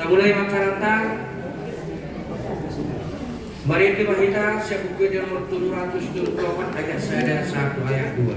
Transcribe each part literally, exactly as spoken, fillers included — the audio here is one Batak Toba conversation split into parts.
Mulai ma acaranta. Marende ma hita sian Buku Ende nomor tolu ratus tolu pulu opat, ayat sada sahat tu ayat dua.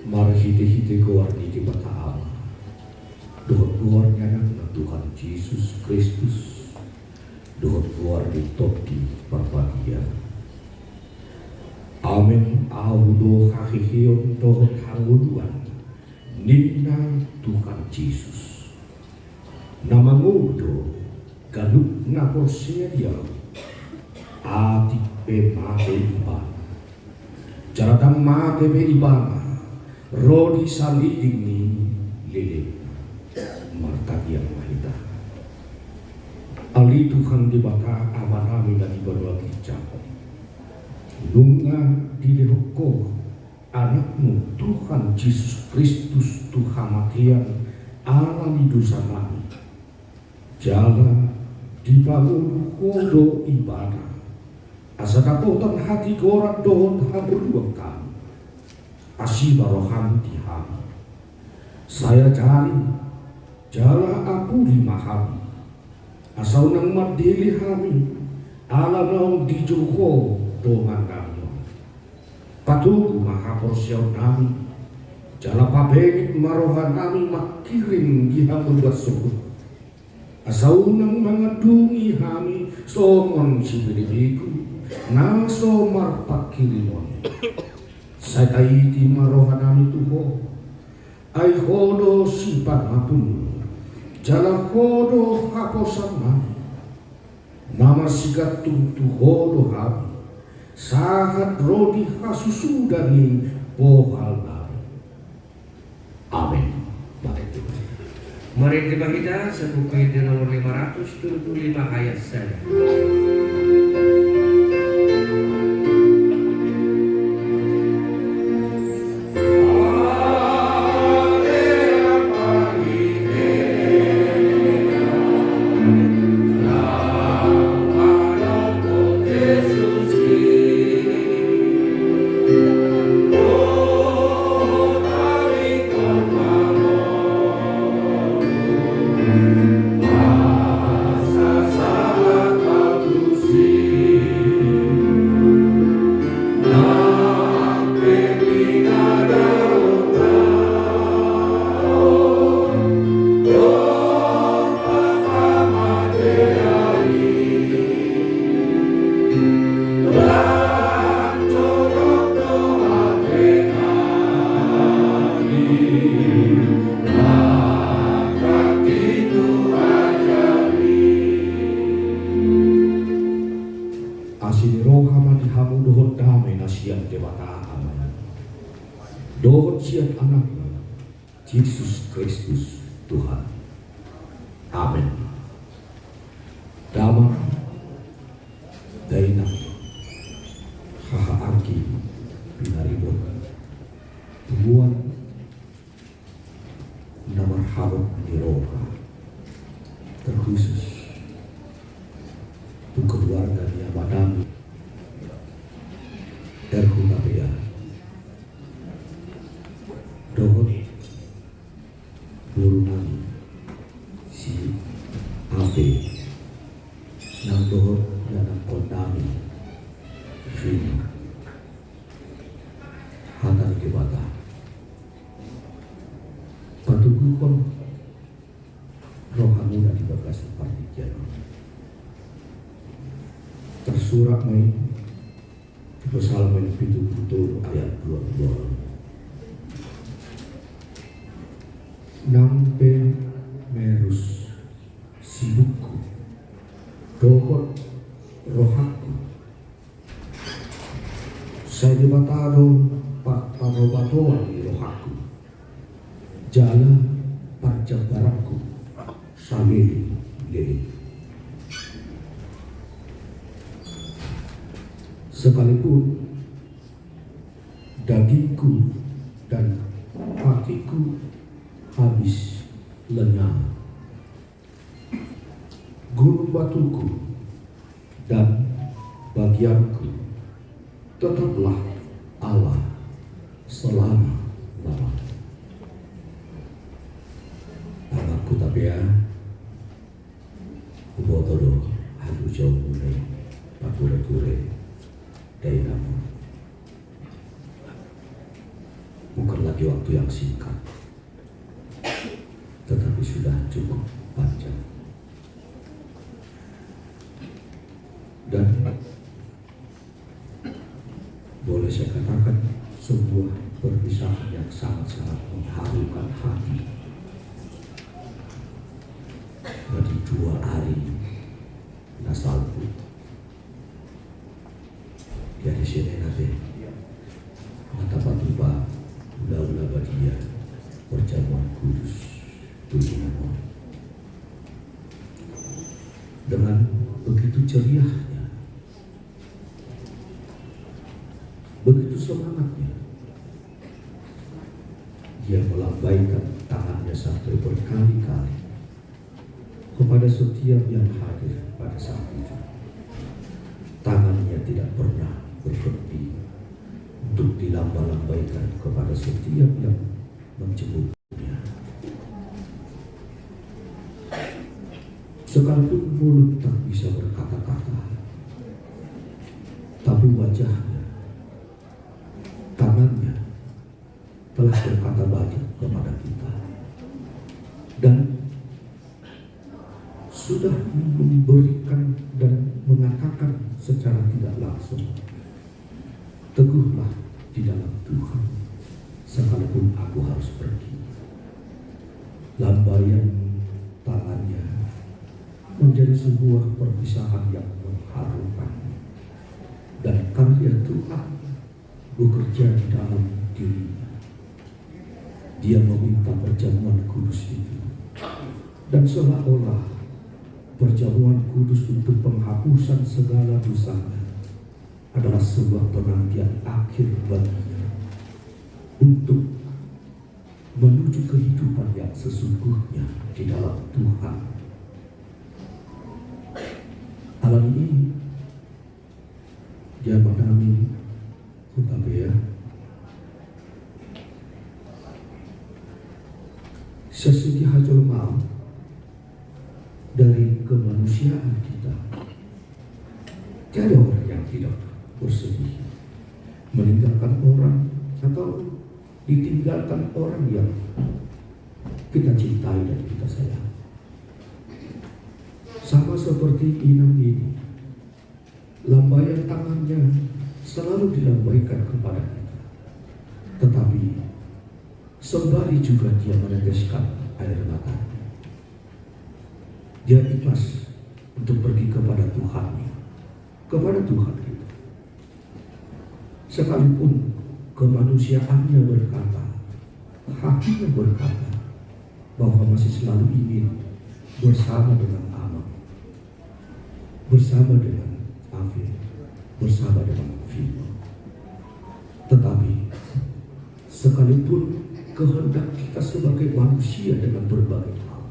Marhitehite goar ni Debata Ama, dohot goar ni Anakna Tuhan Jesus Kristus, dohot goar ni Tondi Parbadia. Amen. Ahu do haheheon dohot hangoluan, ninna Tuhan Jesus. Na mangolu do ganup na porsea di Ahu, atik pe mate ibana, jala ndang mate be ibana, ro di salelenglelengna. Martangiang ma hita. Ale Tuhan Debata Amanami na di banua ginjang on, nunga dilehon Ho Anakmu Tuhan Jesus Kristus tu hamatean ala ni dosanami, jala dipangolu Ho do ibana, asa dapotan hatigoran dohot hangoluan hami. Asi ma roham di hami. Sai ajari jala apuli ma hami, asa unang mandele hami ala naung dijou Ho dongannami on. Patogu ma haporseaonnami, jala pabenget ma rohanami mangkirim di hangoluan sogot, asa unang mangandungi hami songon sibelebegu na so marpangkirimon. Sai taiti ma rohanami tu Ho. Ai Ho do sipangapul, jala Ho do haposannami. Na marsigantung tu Ho do hami, sahat ro di hasusuda ni bohalnami. Amen. Marende ma hita sian Buku Ende nomor lima ratus tolu pulu lima, ayat sada. Asi ni roha ma di hamu dohot dame na sian Debata Ama, dohot sian Anakna, Jesus Kristus Tuhan. Amen. Damang, dainang, haha anggi pinaribot, punguan na marhabot ni roha, terkhusus tu keluarga ni amanami R Hutapea dohot borunami si Ape nang dohot ianakkonnami Vina. Hata ni Debata, patoguhon rohamuna di bagasan partingkian on. Tarsurat ma i di Psalmen pitu pulu tolu ayat dua pulu onom. Nang pe merus sibukku dohot rohangku, sai Debata do pa-, panobatoan ni rohangku jala parjambaranku saleleng-leleng. Sekalipun dagingku dan hatiku habis lenyap, gunung batuku dan bagianku, tetaplah Allah selama-lamanya. Anak Hutapea, huboto do hatujaonmuna i, pature-ture dainang on. Bukan lagi waktu yang singkat, tetapi sudah cukup panjang. Dan boleh saya katakan, sebuah perpisahan yang sangat-sangat mengharukan hati. Bagi dua ari na salpu. Jadi, sian i nate, na tapatupa ulaula badia perjamuan kudus tu inang on. Dengan begitu ceriahnya, begitu semangatnya, dia melambaikan tangannya sampai berkali-kali kepada setiap yang hadir pada saat itu. Tangannya tidak pernah berhenti untuk dilamba-lambaikan kepada setiap yang menjenguknya. Sekalipun mulut tak bisa berkata-kata, tapi wajahnya, tangannya telah berkata banyak kepada kita dan sudah memberikan dan mengatakan secara tidak langsung, "Teguhlah di dalam Tuhan, sekalipun aku harus pergi." Lambaian tangannya menjadi sebuah perpisahan yang mengharukan, dan karya Tuhan bekerja di dalam dirinya. Dia meminta perjamuan kudus itu, dan seolah-olah perjamuan kudus untuk penghapusan segala dosanya adalah sebuah penantian akhir baginya untuk menuju kehidupan yang sesungguhnya di dalam Tuhan. Alani i, di amanami Hutapea, sian segi hajolmaon, dari kemanusiaan kita, tiada orang yang tidak bersedih meninggalkan orang atau ditinggalkan orang yang kita cintai dan kita sayangi. Sama seperti inang ini, lambaian tangannya selalu dilambaikan kepada kita. Tetapi sembari juga dia meneteskan air matanya, dia ikhlas untuk pergi kepada Tuhannya, kepada Tuhan kita. Sekalipun kemanusiaannya berkata, Hatinya berkata bahwa masih selalu ingin bersama dengan Ama, bersama dengan Ave, bersama dengan Vino. Tetapi sekalipun kehendak kita sebagai manusia dengan berbagai hal,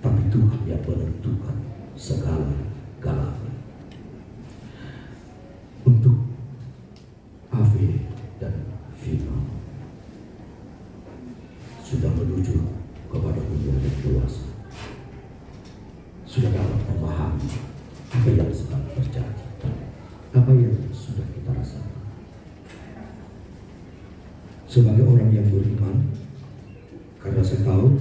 tapi Tuhan yang menentukan segala-galanya. Untuk Ave dan Vino sudah menuju kepada umur yang dewasa, sudah dapat memahami apa yang sedang terjadi, apa yang sudah kita rasakan. Sebagai orang yang beriman, karena saya tahu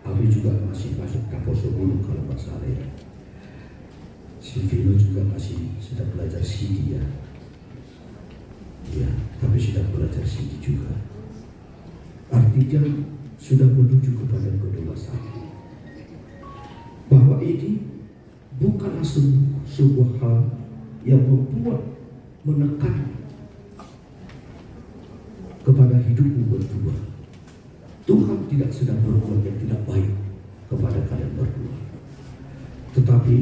Ave juga masih masuk Naposo Gunung kalau nggak salah ya. Si Vino juga masih sedang belajar sidi ya. Iya, tapi sedang belajar sidi juga. Artinya sudah menuju kepada kedewasaan. Bahwa ini bukanlah se-, sebuah hal yang membuat menekan kepada hidupmu berdua. Tuhan tidak sedang berbuat yang tidak baik kepada kalian berdua. Tetapi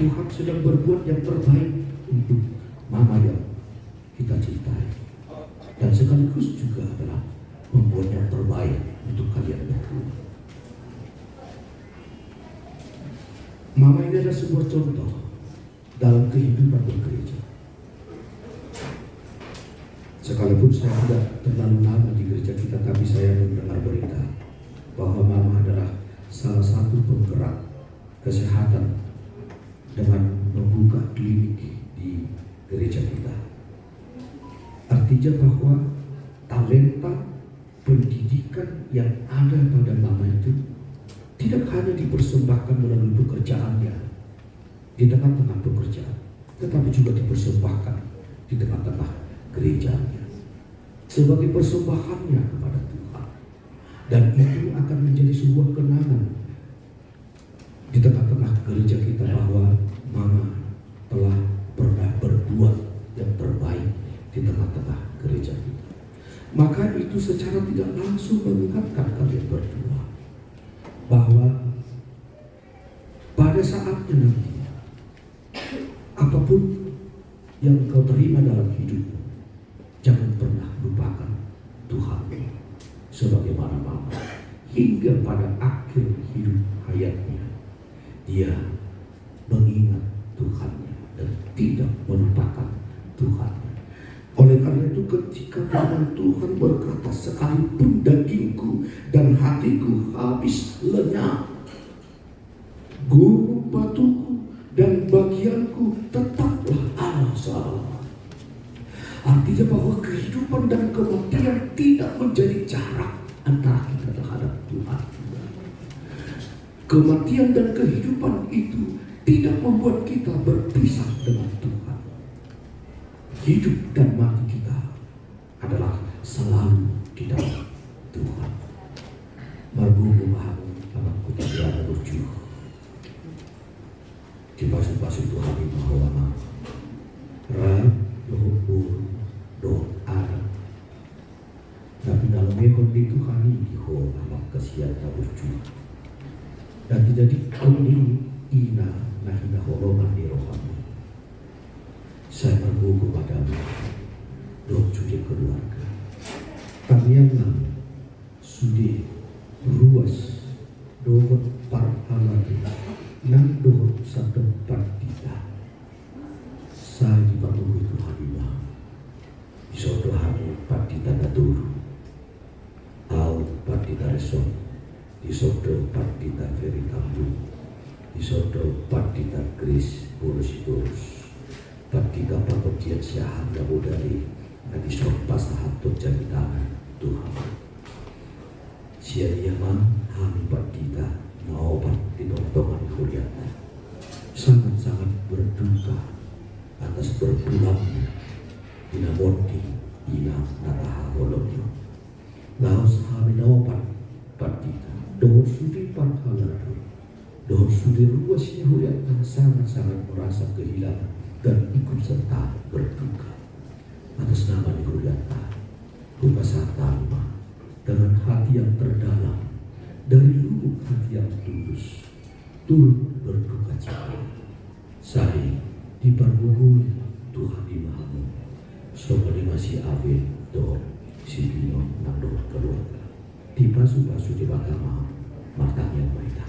Tuhan sedang berbuat yang terbaik untuk mama yang kita cintai. Dan sekaligus juga adalah membuat yang terbaik untuk kalian berdua. Mama ini adalah sebuah contoh dalam kehidupan bergereja. Sekalipun saya tidak terlalu lama di gereja kita, tapi saya mendengar berita bahwa mama adalah salah satu penggerak kesehatan dengan membuka klinik di gereja kita. Artinya bahwa talenta pendidikan yang ada pada mama itu tidak hanya dipersembahkan melalui pekerjaannya di tengah-tengah pekerjaan, tetapi juga dipersembahkan di tengah-tengah gerejanya sebagai persembahannya kepada Tuhan. Dan itu akan menjadi sebuah kenangan di tengah-tengah gereja kita bahwa mama telah pernah berbuat yang terbaik di tengah-tengah gereja kita. Maka itu secara tidak langsung mengingatkan kalian berdua bahwa pada saatnya nanti, apapun yang kau terima dalam hidupmu, jangan pernah lupakan Tuhan. Sebagaimana mama, hingga pada akhir hidup hayatnya, dia mengingat Tuhannya dan tidak melupakan Tuhannya. Oleh karena itu, ketika firman Tuhan berkata, "Sekalipun dagingku dan hatiku habis lenyap, gunung batuku dan bagianku tetaplah Allah selamanya." Artinya bahwa kehidupan dan kematian tidak menjadi jarak antara kita terhadap Tuhan. Kematian dan kehidupan itu tidak membuat kita berpisah dengan Tuhan. Hidup dan mati kita adalah selalu di dalam Tuhan. Margogo ma hamu amang, huta biara burju. Dipasupasu Tuhan i ma ho amang. Rap dohot boru dohot anak na pinalehon ni Tuhan i di ho amang, hasian na burju. Na tinadingkon ni ina na hinaholongan ni rohamu. Sai margogo ma damang dohot sude keluarga. Tangiang nami sude ruas dohot parhalado nang dohot sandok pandita. Sai dipargogoi Tuhan i ma. Dison do hami pandita na tolu. Au Pandita Resson, dison do Pandita Ferry Tambunan, dison do Pandita Grace Bolositorus. Pandita pargonsian siahaan na bodari na dison pasahathon jami tangan tu hami. Sian i ma hami pandita na opat di tongtong ni hurianta sangat-sangat berduka atas berpulangnya di na monding ina na tahaholongi on. Laos hami na opat pandita dohot sude parhalado dohot sude ruas ni hurianta sangat-sangat merasa kehilangan dan ikut serta berduka atas nama ni hurianta. Hupasahat hami ma yang tulus, turut berdukacita. Sai dipargogoi Tuhan i ma hamu, songon i ma si Abe dohot si Pino nang dohot keluarga. Dipasupasu Debata ma hamu. Martangiang ma hita.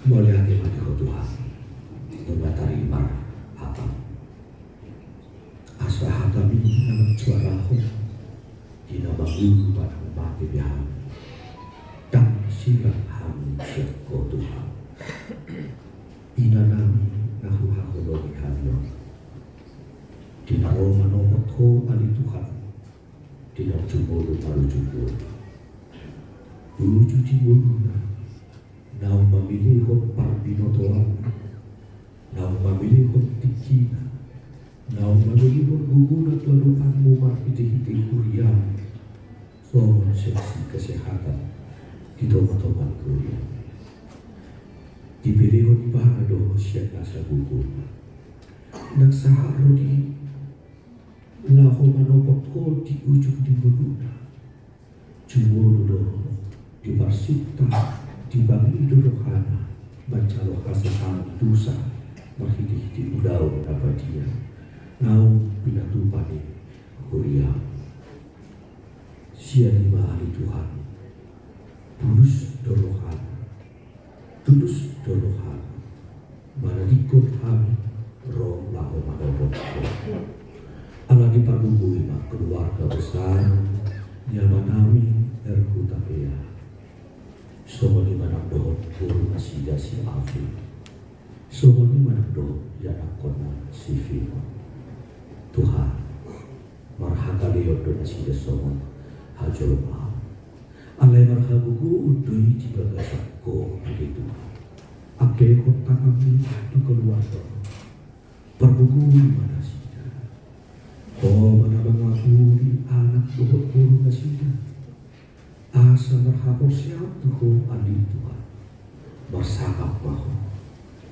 Mauliate ma di Ho Tuhan, nunga tarima hataM. Asa hataMi na mansuarahon, di na mangolu manang mate be hami, ndang sirang hami sian Ho Tuhan. Inanami na huhaholongi hami on, di na ro manopot Ho ale Tuhan, di na jumolo marujung ngolu. Uju di ngoluna, naung mamilihon parbinotoanna, naung mamilihon tingkina, naung mamilihon gogona tu adopanMu marhitehite huriaM, songon seksi kesehatan di tongatonga ni huriaM. Dipelehon ibana do sian nasa gogona, nang sahat ro di laho manopot Ho di ujung ni ngoluna. Jumolo do diparsinta, dipangido rohana manjalo hasasaran dosa marhitehite ulaon na badia naung pinatupa ni huriaM. Sian i ma ale Tuhan, tulus do rohana, tulus do rohana manadingkon hami ro laho manopot Ho. Ala dipargogoi ma keluarga besar ni amanami R. Hutapea, songon i ma nang dohot boru nasida si Abe, songon i ma nang dohot ianakkonna si Pino. Tuhan, marhagaleon do nasida songon hajolmaon. Alai marhagogoon do i di bagasan Ho, ale Tuhan. Ambehon tanganMi tu keluarga on. Pargogoi ma nasida. Ho ma na mangapuli anak dohot boru nasida, asa marhaporseaon tu Ho, ale Tuhan. Marsangap ma Ho.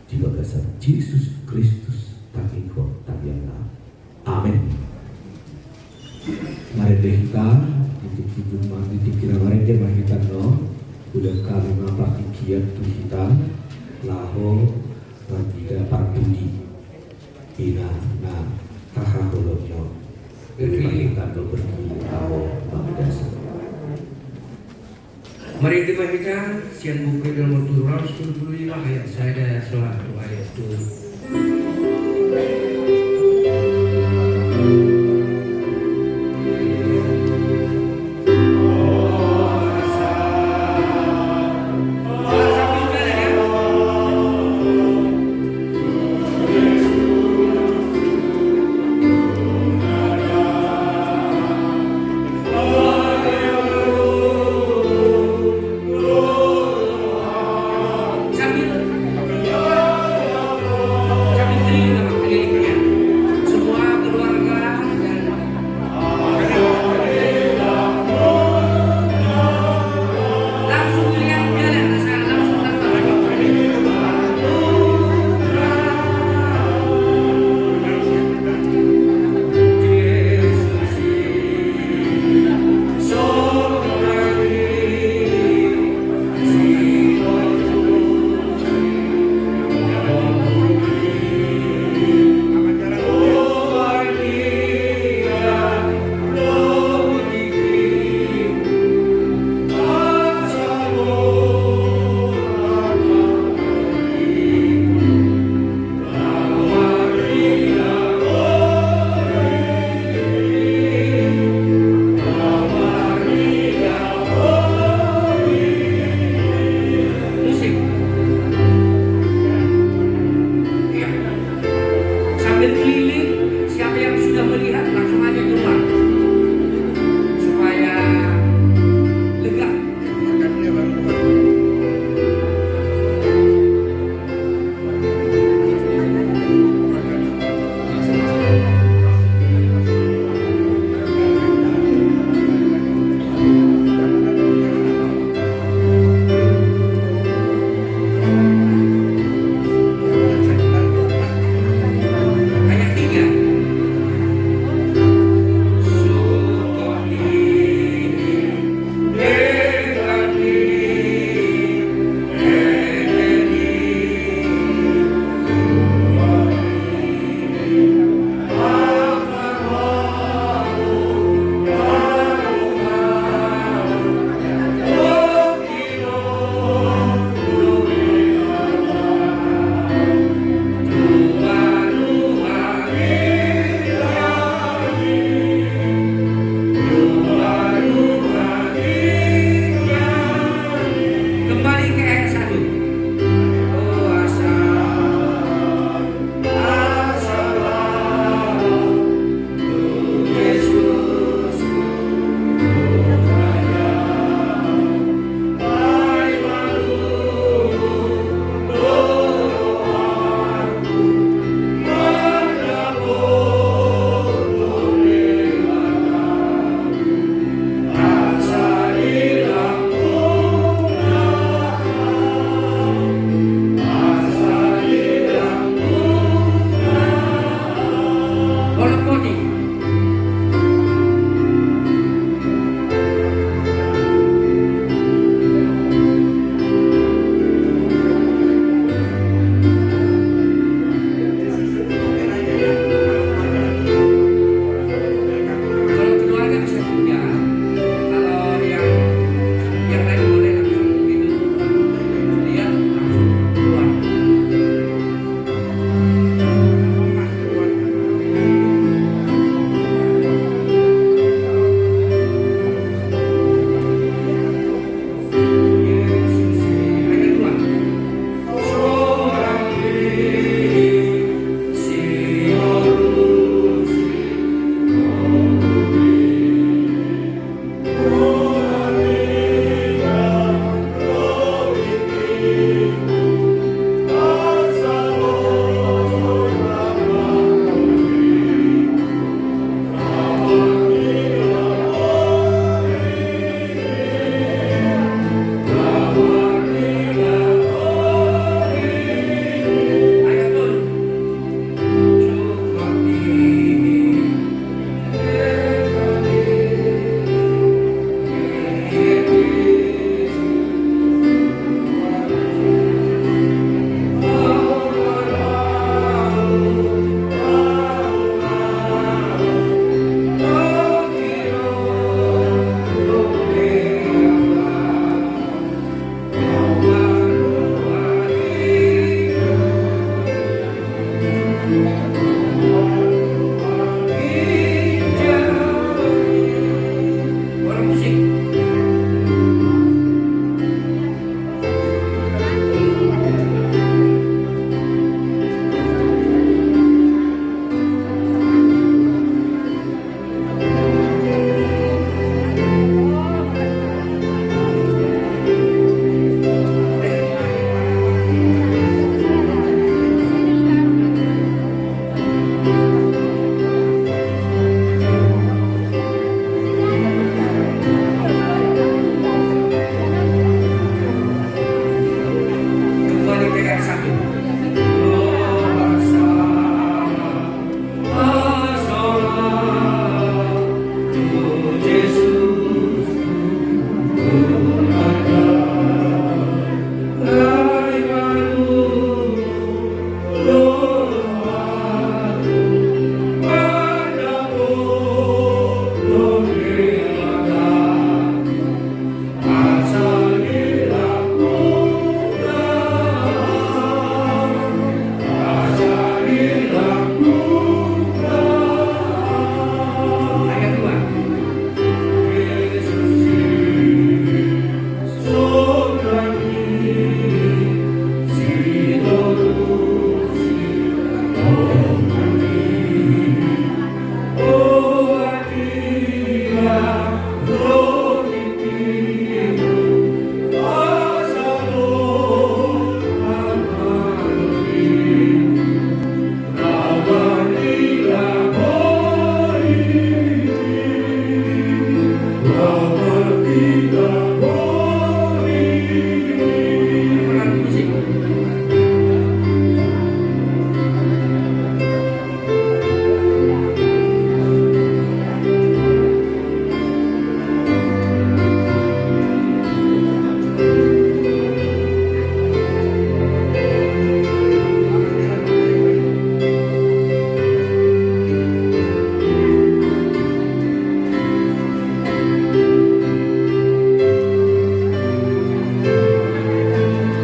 Di bagasan Jesus Kristus tangihon tangiangnami. Amen. Marende hita, di tingki jumpa, di tingki na marende ma hita on. Ulaon hami ma partingkian tu hita, laho marnida parpudi. Ina na taha holong nyo. Jadi ma hita do berdiri, laho marnida. Marende ma hita sian Buku Ende Rasul, Buku Ende Rasul, Buku Ende Rasul, ayat sada sahat tu ayat tolu.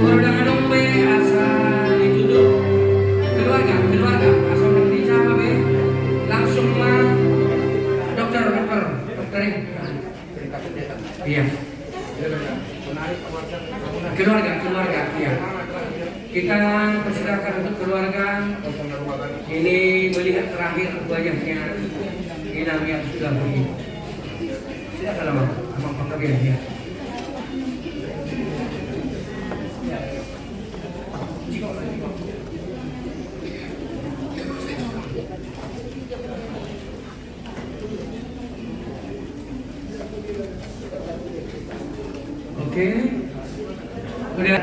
Molo ndang adong be asa dituduh keluarga, keluarga, asa ndang dijama be, langsung ma dokter, dokter, dokter. Iya. Keluarga, keluarga, iya. Kita persilakan untuk keluarga ini melihat terakhir wajahnya inang yang sudah pergi. Silakan, Abang. Abang Panggabean, ya. Oke. Udah. Ya.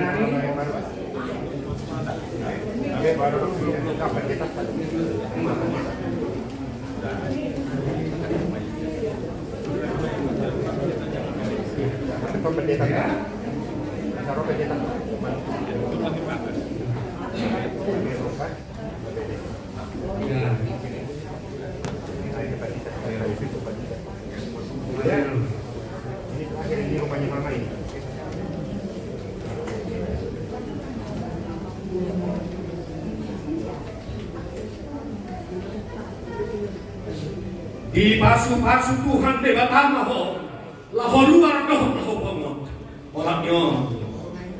Dipasupasu Tuhan Debata ma ho, laho ruar dohot laho bongot. Olat ni on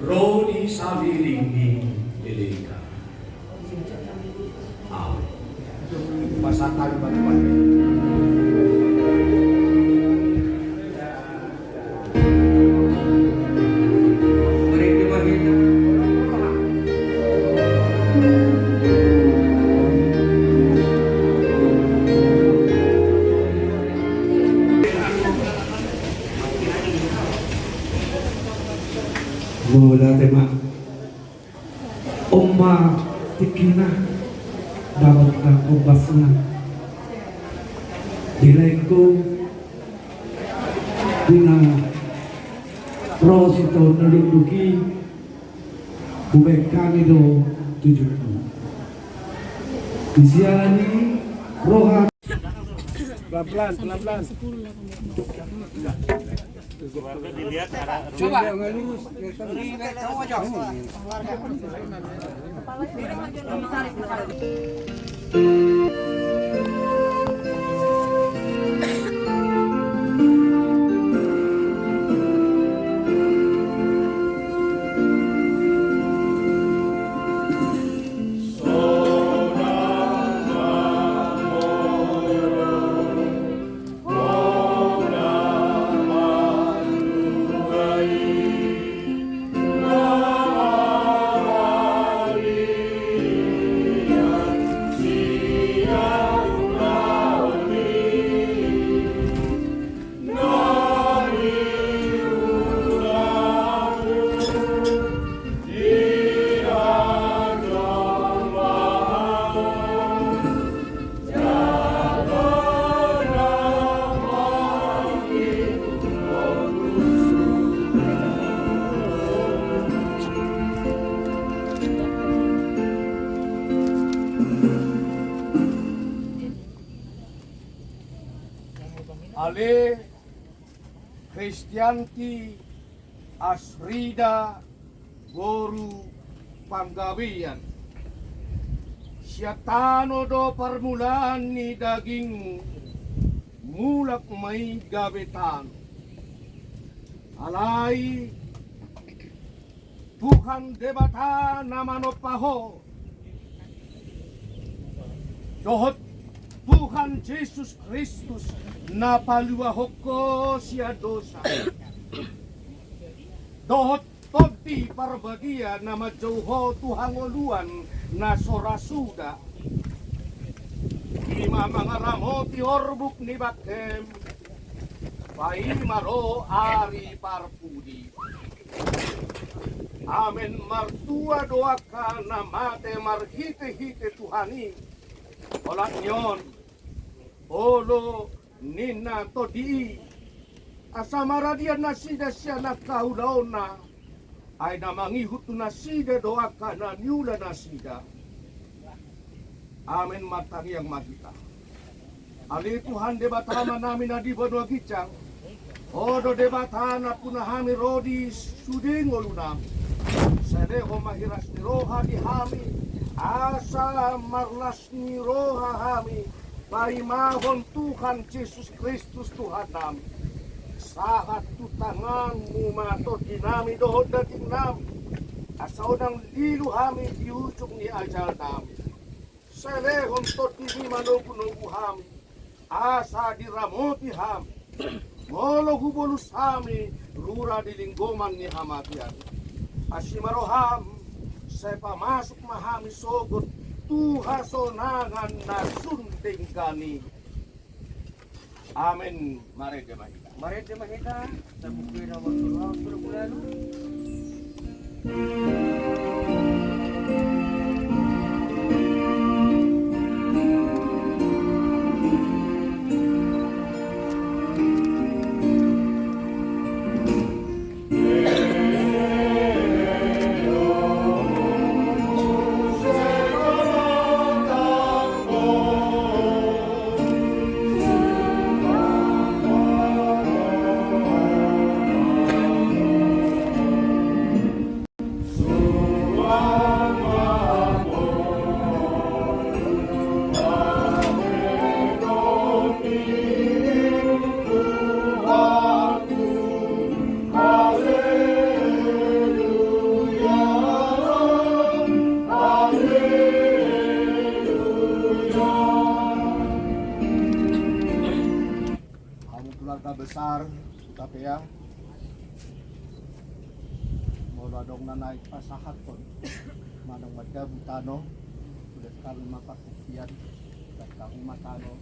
ro di sahali ni lelengna. Amen. Pasal kali batu-batu. Mauliate ma. On ma tingkina, dapot ma ombasna. Di laengku, di na ro sian na dungdung i, hubaen hami do tujungmu. Di siala ni roha. Pelan-pelan, pelan-pelan. Coba. Ale Kristianti Asrida boru Panggabean. Sian tano do parmulaan ni dagingmu, mulak ma i gabe tano. Alai Tuhan Debata na manompa ho, dohot Tuhan Jesus Kristus na paluahon ho sian dosa, dohot Tondi Parbadia na manjou ho tu hangoluan na so ra suda, i ma mangaramoti orbuk ni bangkem, Paima ro ari parpudi. Amen. Martua do angka na mate marhitehite Tuhan i. Olat ni on, olo ninna tondi i, asa maradian nasida sian angka ulaonna, ai na mangihut tu nasida do angka na niula nasida. Amen. Martangiang ma hita. Ale Tuhan Debata Amanami na di banua ginjang, Ho do Debata nampuna hami ro di sude ngolunami. Sai lehon ma hiras ni roha di hami, asa marlas ni roha hami paimahon Tuhan Jesus Kristus Tuhannami. Sahat tu tanganmu ma tondinami dohot daging nami, asa unang lilu hami di ujung ni ajal nami. Sai lehon tondimi manogunogu hami, asa diramoti hami, molo hubolus hami rura di linggoman ni hamatean. Asi ma roham, sai pamasuk ma hami sogot tu hasonangan na sun denggan i. Amen. Marende ma hita. Marende ma hita. Tabuku ina waktu lalu, sudah mulai lu. Hami keluarga besar Hutapea, molo adong na naeng pasahathon manang mandabu tano, hulet hami ma parhuntian, dan hamu ma tano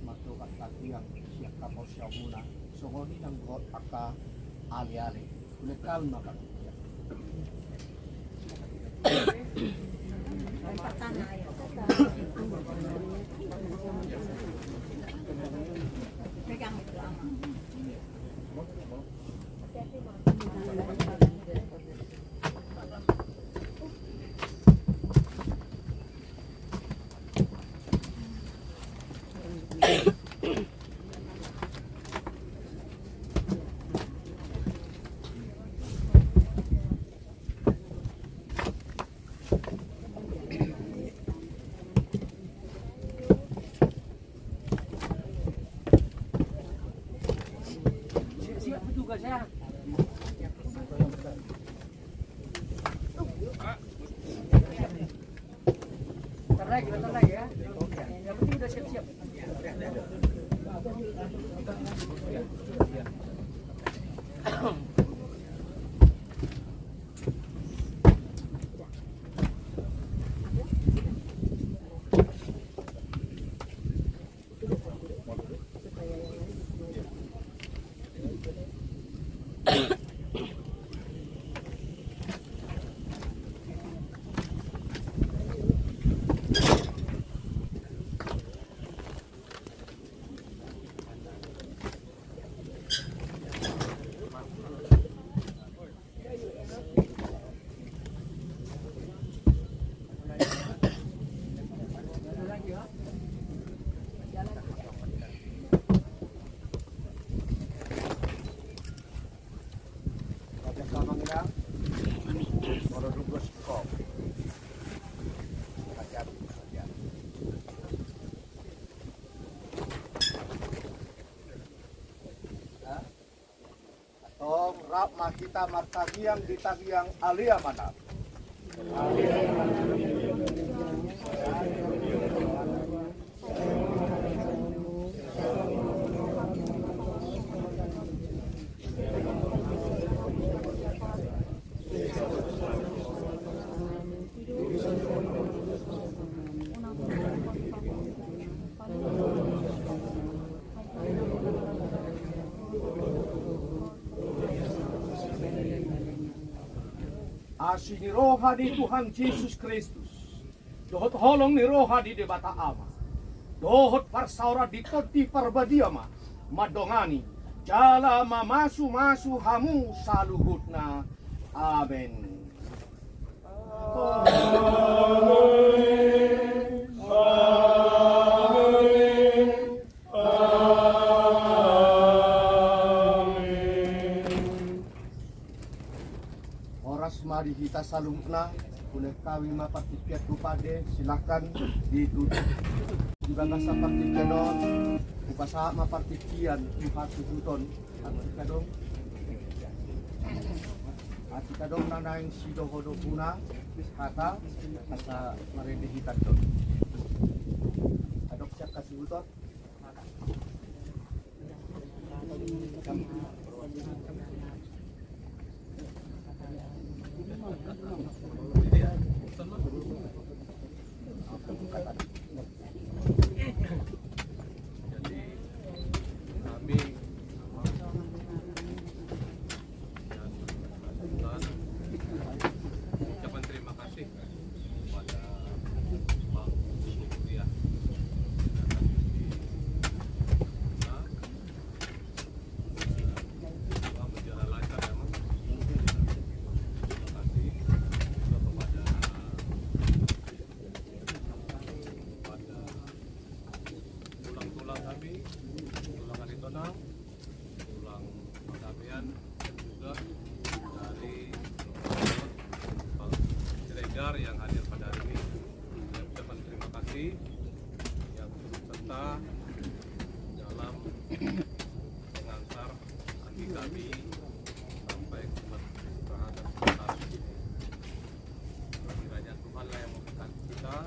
mandongani tangiang sian haporseaonmuna, songon i nang dohot angka aleale. Hulet hami ma parhuntian. Siap, siap petugas ya. Bentar lagi, bentar lagi ya. Yang penting udah siap-siap. Antong rap ma hita martangiang di tangiang Ale Amanami. Asi ni roha ni Tuhan Jesus Kristus, dohot holong ni roha ni Debata Ama, dohot parsaoran ni Tondi Parbadia ma mandongani jala mamasumasu hamu saluhutna. Amen. Amen. Amen. Amen. Horas ma di hita saluhutna, hulehon hami ma partingkian tu pande, silakan ditutup. Di bagasan partingkian on, hupasahat ma partingkian tu hasuhuton. Atik adong, atik adong na naeng sidohonon muna hata asa marende hita tu on. Adong sian hasuhuton. Jadi, kami dan ucapan terima kasih kepada Bank Syariah. Nah, berjalan lancar memang. Terima kasih juga kepada, kepada tulang-tulang kami, tulang Aritonang, tulang Panggabean, dan juga dari Siregar yang hadir pada hari ini. Saya ucapkan terima kasih yang turut serta dalam mengantar andi kami sampai ke rumah istirahat dan sementara. Kiranya Tuhanlah yang memberkati kita,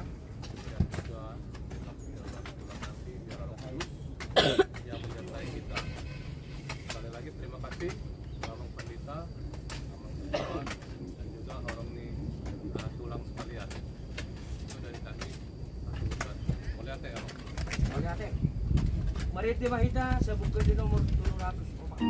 dan juga kita punya orang tua nanti, biar Roh Kudus yang menyertai kita. Sekali lagi terima kasih, Bapak Pendeta, Bapak Ketua, dan juga horong ni, eh, tulang sekalian. Itu dari kami. Mauliate, ya. Mauliate. Marende ma hita, sabuka di nomor tolu ratus opat.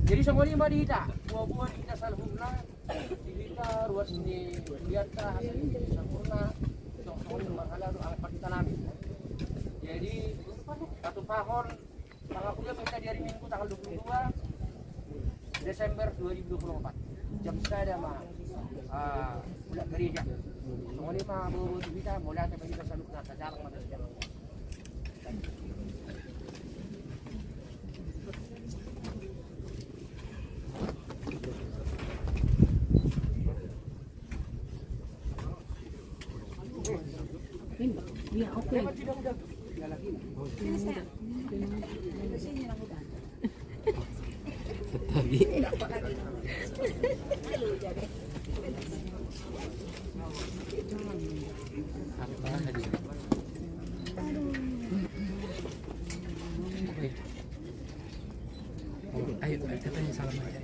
Jadi songon i ma di hita, boa-boa di hita saluhutna, di hita ruas ni hurianta, asa jadi sampurna, songon i ma halado angka hita nami. Jadi, satu tahun, tanggal dua puluh dua, hita di hari Minggu tanggal dua puluh dua Desember dua ribu dua puluh empat. Jam sada ma, ah, mulak gereja. Songon i ma boa-boa di hita, mauliate ma di hita saluhutna, sajalang ma di hita. Iya, oke. Sini, sayang. Sini, sayang. Tetapi. Ayo, katanya salam aja.